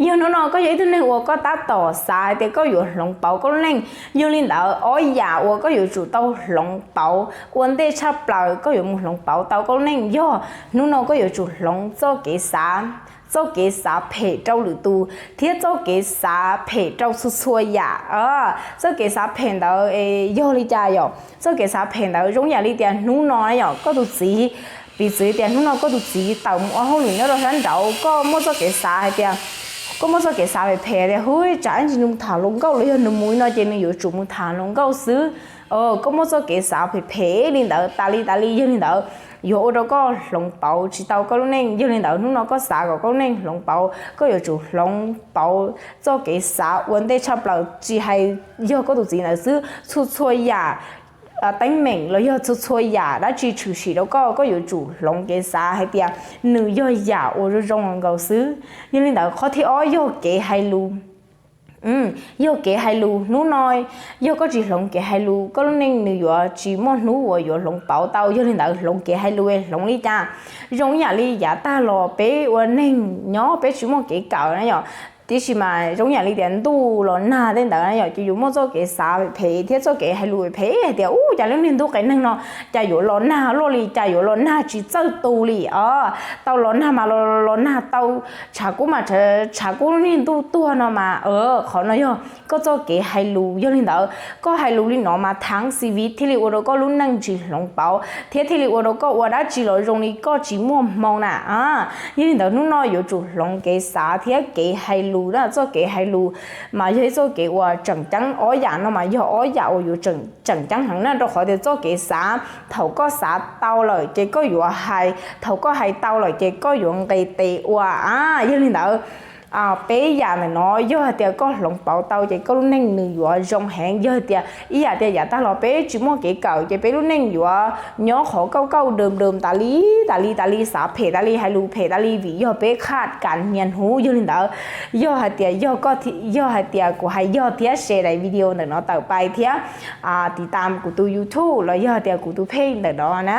Yog hnub no koj yog ib tug neeg uas koj tab tom xav hais tias koj yuav hloov pauv koj lub neej, yog li ntawd ob yam uas koj yuav tsum tau hloov pauv ua ntej tshaj plaws koj yuav mus hloov pauv tau koj lub neej yog hnub no koj yuav tsum hloov txoj kev xav, txoj kev xav phem rau lwm tus thiab txoj kev xav phem rau txhua txhua yam. Txoj kev xav phem ntawd yog li cas yom? Txoj kev xav phem ntawd zoo yam li tias hnub no yom, koj tus txiv, piv txwv tias hnub no koj tus txiv tawm mus ua hauj lwm nyob rau sab nraud, koj muaj txoj kev xav hais tias, koj muaj txoj kev xav phem phem tias hu tsam ib ntsis nws mus tham hluas nkauj los yog nws mus li no ces nws yuav tsum mus tham hluas nkauj xwb. Koj muaj txoj kev xav phem phem li ntawd tas li tas li, yog li ntawd yuav ua rau koj hloov pauv tsis tau koj lub neej. Yog li ntawd hnub no koj xav kom koj lub neej hloov pauv, koj yuav tsum hloov pauv txoj kev xav ua ntej tshaj plaws, tsis hais yog koj tus txiv ntawd xwb, txhua txhua yam teeb meem los yog txhua txhua yam dab tsi tshwm sim rau koj, koj yuav tsum hloov kev xav hais tias nws yog yam uas zoo zoo nkaus xwb. Yog li ntawd qhov thib ob yog kev hais lus. Yog kev hais lus. Hnub no yog koj tsis hloov kev hais lus, koj lub neej nws yuav tsis muaj hnub uas yuav hloov pauv tau. Yog li ntawd hloov kev hais lus hloov li cas? Zoo ib yam li yav tag los peb ua neeg nyob peb tsis muaj kev kawm na yom, tiam sis mas zoo ib yam li tias ntuj los nag tej ntawd na yom, ces yuav muaj txoj kev xav phem thiab txoj kev hais lus phem hais tias ub cas lub niag ntuj qias neeg no cas yuav los nag luaj li, cas yuav los nag tsis txawj tu li os, tau los nag mas los los nag tau, tshav kub mas tshav kub lub niag ntuj tuag no mas. Qhov no yog koj txoj kev hais lus. Yog li ntawd koj hais lus li no mas thav xi vi thiaj li ua rau koj lub neej tsis hloov pauv thiab thiaj li ua rau koj ua dab tsi los zoo li koj tsis muaj hmoo na. Yog li ntawd hnub no yuav tsum hloov kev xav thiab kev hais lus na. Txoj kev hais lus mas yog ib txoj kev uas tseem ceeb. Ob yam no mas yog ob yam uas yuav tseem ceeb heev na, rau qhov tias txoj kev xav, thaum koj xav tau lawm ces koj yuav hais, thaum koj hais tau lawm ces koj yuav nqis tes ua. Yog li ntawd peb yam ntawm no yog hais tias koj hloov pauv tau ces koj lub neej nws yuav zoo heev. Yog hais tias ib yam tias yav tag los peb tsis muaj kev kawm ces peb lub neej yuav nyob qhov kauj kauj dawm dawm tas li tas li tas li, xav phem tas li, hais lus phem tas li vim yog peb khaj kas nias huv. Yog li ntawd yog hais tias yog koj, yog hais tias kuv hais yog thiab share daim video ntawm no tawm pais thiab tiv tam kuv tus YouTube los yog hais tias kuv tus page ntawm no na.